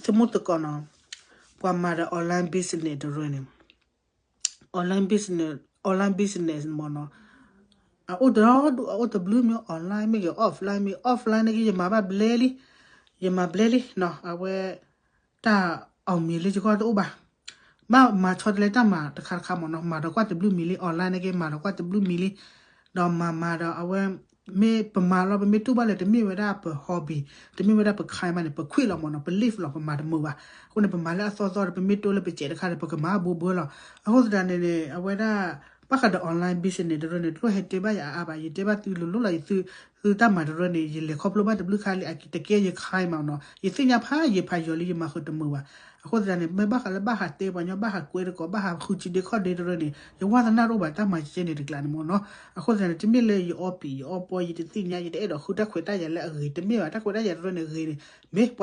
ဆိကမိၣ်သကိးနီၤ, ပှၤမၤဒီး online business တရၢန့ၣ်, online business, online business မ့ၢ်နီၤ, အအိၣ်တဒူၣ် အအိၣ်တဘျုးမ့ၢ် online မ့ၢ်ဂ့ၤ offline မ့ၢ် offline န့ၣ်က့ ယမၤဘၣ်ဘျဲလံ, ယမၤဘျဲလံနီၤ, အဝဲ တၢ်အီၣ်မံၤလၢယဂီၢ်တအိၣ်ဘၣ်. မ့ၢ်မၤဆီတလဲတၢ်မၤတခါတခါမ့ၢ်နီၤ, မၤဒီးကွၢ်တဘျုးမံၤလံ online န့ၣ်က့ မၤဒီးကွၢ်တဘျုးမံၤလံ, ဒီးမၤမၤဒီးအဝဲ မ့ၢ်ပမၤလီၤ ပမ့ၢ်တူၢ်ဘၣ်လၢတမ့ၢ်ဝဲဒၣ်ပ hobby, တမ့ၢ်ဝဲဒၣ်ပ kind ဘၣ်န့ၣ် ပ quit လီၤမ့ၢ်နီၤ, ပ leave လီၤ ပမၤတမုာ်ဘၣ်. အဃိန့ၣ် ပမၤလၢအသီသီဒီး ပမ့ၢ်တိလၢပစဲးတခါဒီး ပကမၤဘိဘိလီၤ. အဃိသတးန့ၣ်န့ၣ် အဝဲဒၣ် ဘၣ်ဃးဒီး online business တရၢန့ၣ် တလိၣ်ဟဲတဲဘၣ်ယၤအါအါဘၣ်, ယတဲဘၣ်သုလိၤလိၤလီၤ, ယသု သုတၢ်မၤတရၢန့ၣ် ယလဲၤခီဖျိဘၣ်တဘျုးခါလံ, အတကဲယ kind မ့ၢ်နီၤ, ယသ့ၣ်ညါဖးယံာ်ဖးယီၤလံ ယမၤဃုာ်တမုာ်ဘၣ်. အဃိသတးန့ၣ် မ့ၢ်ဘၣ်ဃးလၢဘၣ်ဟးတဲပှၤညီ ဘၣ်ဟးကွဲတကိး ဘၣ်ဟးဃုစံးဒ့ခီၣ်ဒ့တရၢန့ၣ် ယဝါသနၣ်တအိၣ်ဘၣ် တၢ်မၤကဲန့ၣ်တကျါန့ၣ်မ့ၢ်နီၤ. အဃိသတးန့ၣ် တမ့ၢ်လၢယအီပံၤယအီပီ ယတသ့ၣ်ညါ ယတအဲၣ်ဒိးဃုတၢ်ခွဲးတၢ်ယာ်လၢအဂ့ၤ, တမ့ၢ်ဘၣ်, တၢ်ခွဲးတၢ်ယာ်တရၢန့ၣ်ဂ့ၤန့ၣ် မ့ၢ်ပှၤ